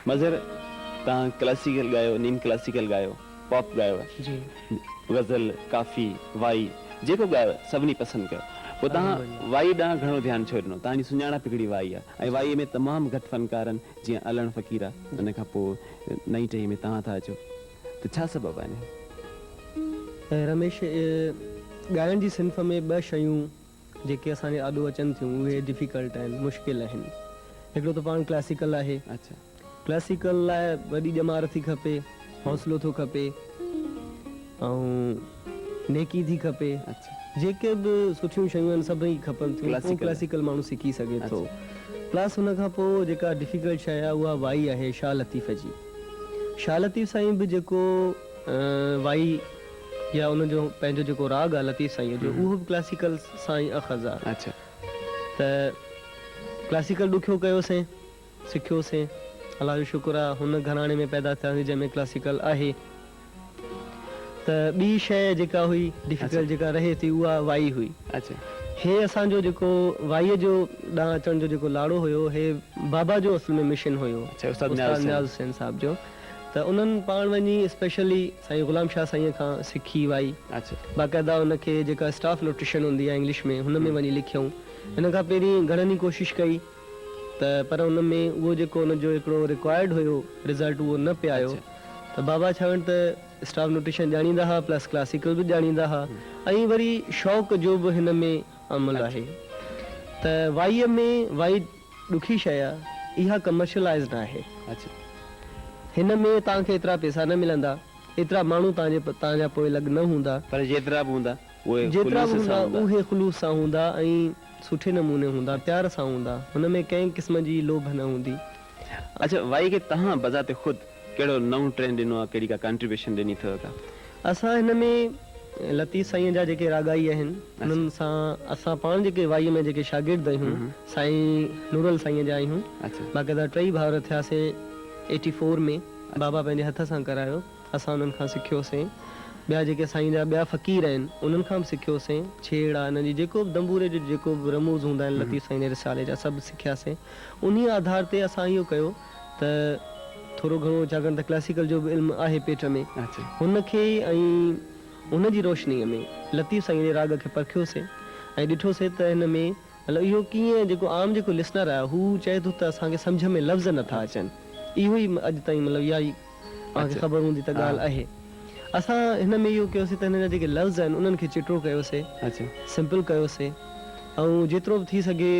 مظهر توهان ڪلاسيڪل ڳايو، نيم ڪلاسيڪل ڳايو، پاپ ڳايو، جي. غزل، ڪافي، وائي جيڪو ڳايو سڀني پسند ڪيو. پوء توهان وائي ڏانهن گهڻو ڌيان ڇو ڏنو؟ توهان جي سڃاڻپ هڪڙي وائي آهي ۽ وائي ۾ تمام گهٽ فنڪار آهن جيئن علڻ فقير آهي ان کان پوء نئين ٽهي ۾ توهان ٿا اچو ته ڇا سبب آهي ان جو؟ رميش، ڳائڻ جي صنف ۾ ٻه شيون جيڪي اسان جي آڏو اچن ٿيون اهي ڊفيڪلٽ آهن، مشڪل آهن. هڪڙو ته پاڻ ڪلاسيڪل آهي. ڪلاسيڪل لاء وڏي ڄمار ٿي کپي، حوصلو ٿو کپي ۽ نيڪي ٿي کپي. جيڪي به سٺيون شيون آهن سڀئي کپن ٿيون پوء ڪلاسيڪل ماڻهو سکي سگهي ٿو. پلس ان کان پوء جيڪا ڊفيڪلٽ شيء آهي اها وائي آهي شاهه لطيف جي. شاهه لطيف سائين به جيڪو وائي يا ان جو پنهنجو جيڪو راڳ آهي لطيف سائينء جو اهو به ڪلاسيڪل سان ئي اخذ آهي. ته ڪلاسيڪل ڏکيو ڪيوسين، سکيوسين، الله جو شڪر آهي هن گهراڻي ۾ پيدا ٿياسين جنهن ۾ ڪلاسيڪل آهي. ته ٻي شيء جيڪا هئي ڊفيڪلٽ جيڪا رهي ٿي اها وائي هئي. هي اسان جو جيڪو وائيء جو ڏانهن اچڻ جو جيڪو لاڙو هيو هي بابا جو اصل ۾ مشن هيو استاد نياز حسين صاحب جو. ته انهن پاڻ وڃي اسپيشلي سائين غلام شاهه سائينء کان سکي وائي باقاعده ان کي جيڪا اسٽاف نوٽيشن هوندي آهي انگلش ۾ هن ۾ وڃي لکيائون. هن کان پهرين گهڻن ئي ڪوشش ڪئي ته پر ان ۾ اهو جيڪو ان جو هڪڙو رڪوائرڊ هيو رزلٽ اهو نه پئي آيو ته بابا ڇاڪاڻ ته اسٽاف نوٽيشن ڄاڻيندا ها پلس ڪلاسيڪل به ڄاڻيندا ها ۽ وري شوق جو به هن ۾ عمل آهي ته وائيء ۾ وائي ڏکي شيء آ، اها ڪمرشلائيز ناهي. هن ۾ توهان کي ايترا پئسا نه ملندا، ايترا ماڻهو توهان جي توهان جا پوئلڳ نه هوندا. پر جيترا به هوندا، اهي جيترا به خلوص هوندا، سان هوندا. اهي خلوص سان هوندا ۽ سٺي نموني هوندا، پيار سان هوندا. هن ۾ ڪنهن قسم جي لوڀ نه هوندي. اڇا وائي کي توهان بذات خود ڪهڙو نئون ٽرينڊ ڏنو آ، ڪهڙي ڪا ڪانٽريبيوشن ڏني اٿو ڪا؟ اسان هن ۾ لطيف سائينء جا جيڪي راڳائي آهن، انهن سان اسان پاڻ جيڪي وائيء ۾ جيڪي شاگرد آهيون، سائين نورل سائينء جا آهيون. باقاعده ٽئي ڀائر ٿياسين ايٽي فور ۾ بابا پنهنجي هٿ سان ڪرايو، اسان انهن کان سکيوسين. ٻيا جيڪي سائين جا ٻيا فقير آهن، انهن کان به سکيوسين. ڇيڙ آ انهن جي جيڪو به دنبوري جو جيڪو به رموز هوندا آهن لطيف سائين جي رسالي جا سڀ سکياسين. انهيء آڌار تي اسان اهو ڪيو ته ٿورو گهڻو ڇاڪاڻ ته ڪلاسيڪل جو به علم آهي پيٽ ۾، هن کي ۽ ان جي روشنيء ۾ لطيف سائينء جي راڳ کي پرکيوسين ۽ ڏٺوسين ته هن ۾ مطلب اهو ڪيئن جيڪو عام جيڪو لسنر آهي هو چئي ٿو ته اسان کي سمجهه ۾ لفظ نه ٿا اچن اهو ئي اڄ تائين مطلب اها ئي اوهان کي خبر هوندي ته ڳالهه آهي اسان هن ۾ اهو ڪيوسين ته هن جا جيڪي لفظ آهن انهن کي چٽو ڪيوسين سمپل ڪيوسين ۽ جيترو به ٿي سگهي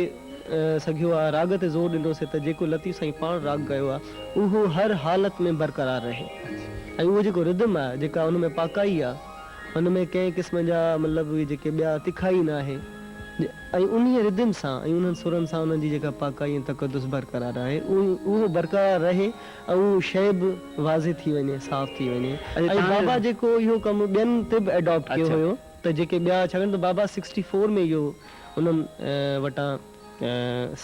سگهيو آهي راڳ تي زور ڏنوسين ته جيڪو لطيف سائين پاڻ راڳ ڪيو آهي اهو هر حالت ۾ برقرار رهي ۽ اهو جيڪو ردم آهي جيڪا ان ۾ پاڪائي آهي ان ۾ ڪنهن قسم جا مطلب اهي جيڪي ٻيا تکائي ناهي ۽ انهيء ردم سان ۽ انهن سرن سان انهن جي جيڪا پاڪائي ۽ تقدس برقرار آهي اهو برقرار رهي ۽ اهو شيء به واضح ٿي وڃي صاف ٿي وڃي ۽ بابا جيڪو اهو ڪم ٻين تي به ايڊاپٽ ڪيو هيو ته جيڪي ٻيا ڇاڪاڻ ته بابا سڪسٽي فور ۾ اهو انهن وٽان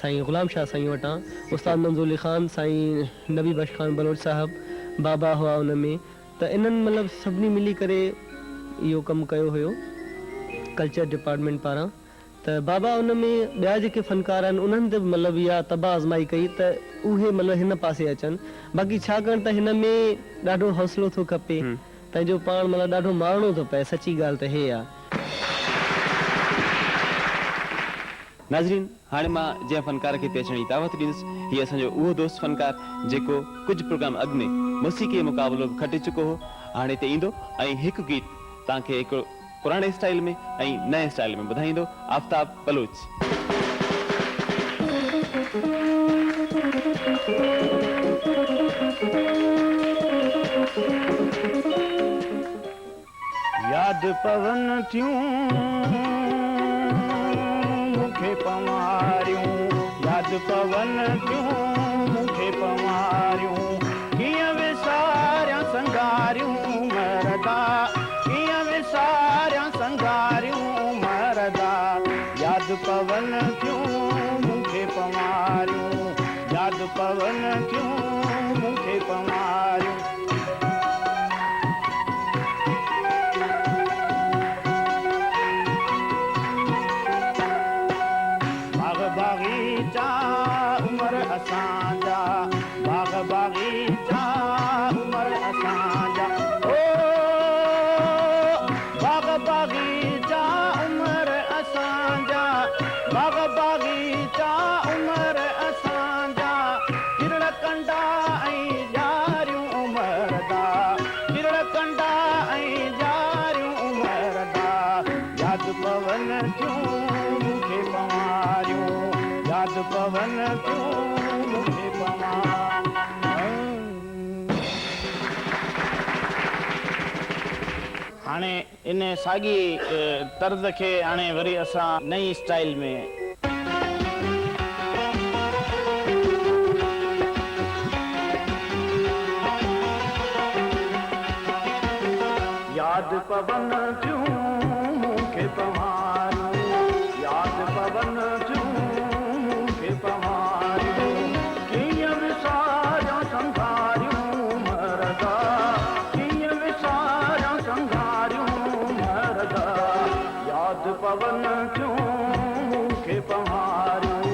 سائين غلام شاهه سائين وٽان استاد منظور علي خان سائين نبي بخش خان بلوچ صاحب بابا هئا ان ۾ ته انهن مطلب سڀني ملي ڪري اهو ڪم ڪيو هيو ڪلچر ڊپارٽمينٽ پاران ته بابا ان ۾ ٻيا جيڪي فنڪار آهن انهن تي به مطلب اها طبع آزمائي ڪئي ته اهي مطلب هن پاسي اچن باقي ڇاڪاڻ ته هن ۾ ڏاڍو حوصلو ٿو کپي پنهنجو پاڻ مطلب ڏاڍو مارڻو ٿو پئي سچي ڳالهه ته هي آ. ناظرين هاڻي مان جنهن فنڪار کي هتي اچڻ جي دعوت ڏيندس هي اسان جو اهو دوست فنڪار جيڪو ڪجهه پروگرام اڳ ۾ موسيقي جو مقابلو به کٽي چڪو هو هاڻي هتي ايندو ۽ هڪ گيت توهان کي هڪ پراڻي اسٽائيل ۾ ۽ نئين اسٽائيل ۾ ٻڌائيندو آفتاب بلوچ. ياد پون ٿيون مون کي پنواريون ياد پون ٿيون مون کي پنواريون ڪيئن وساريان سنگاريون مردا ڪيئن وساريان سنگاريون مردا ياد پون ٿيون مون کي پنواريون ياد پون ٿيون مون کي پنواريون. باغ باغيچا عمر اسان جا باغ. باغيچا عمر اسان جا او باغ باغيچا عمر اسان جا باغ باغيچا عمر اسان جا ڪرڙ ڪنڊا ۽ ڄاريون عمر دا ڪرڙ ڪنڊا ۽ ڄاريون عمر دا ياد پون ٿيون مون کي پنواريون ياد پون ٿيون مون کي پنواريون. هاڻي ان ساڳي طرز کي هاڻي وري اسان نئين اسٽائيل ۾. ياد پون ٿيون مون کي پنواريون ياد پون ٿيون مون کي پنواريون ڪيئن وساريان سنگهاريون مردا ڪيئن وساريان سنگهاريون مردا ياد پون ٿيون مون کي پنواريون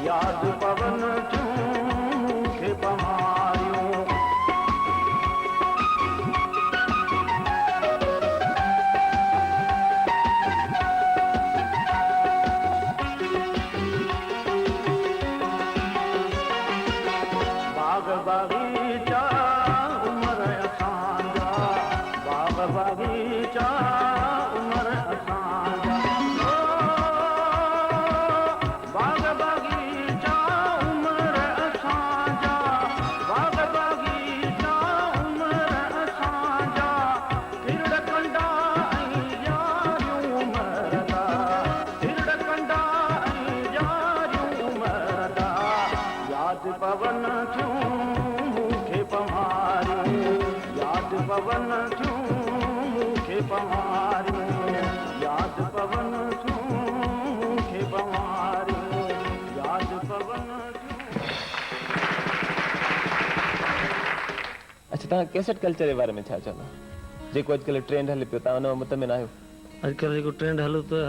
ياد پون ٿيون مون کي پنواريون. باغ باغيچا عمر اسان جا باغ باغيچا عمر اسان جا او باغ باغيچا عمر اسان جا باغ باغيچا عمر اسان جا ڪرڙ ڪنڊا ۽ ڄاريون عمر دا ڪرڙ ڪنڊا ۽ ڄاريون عمر دا ياد پون ٿيون مون کي پنواريون ياد پون ٿيون مون کي پنواريون ياد پون ٿيون مون کي پنواريون ياد پون ٿيون. اڇا توهان ڪيسٽ ڪلچر جي باري ۾ ڇا چوندا؟ جيڪو اڄڪلهه ٽرينڊ هلي پيو توهان ان مان مطمئن آهيو؟ اڄڪلهه جيڪو ٽرينڊ هلو ته.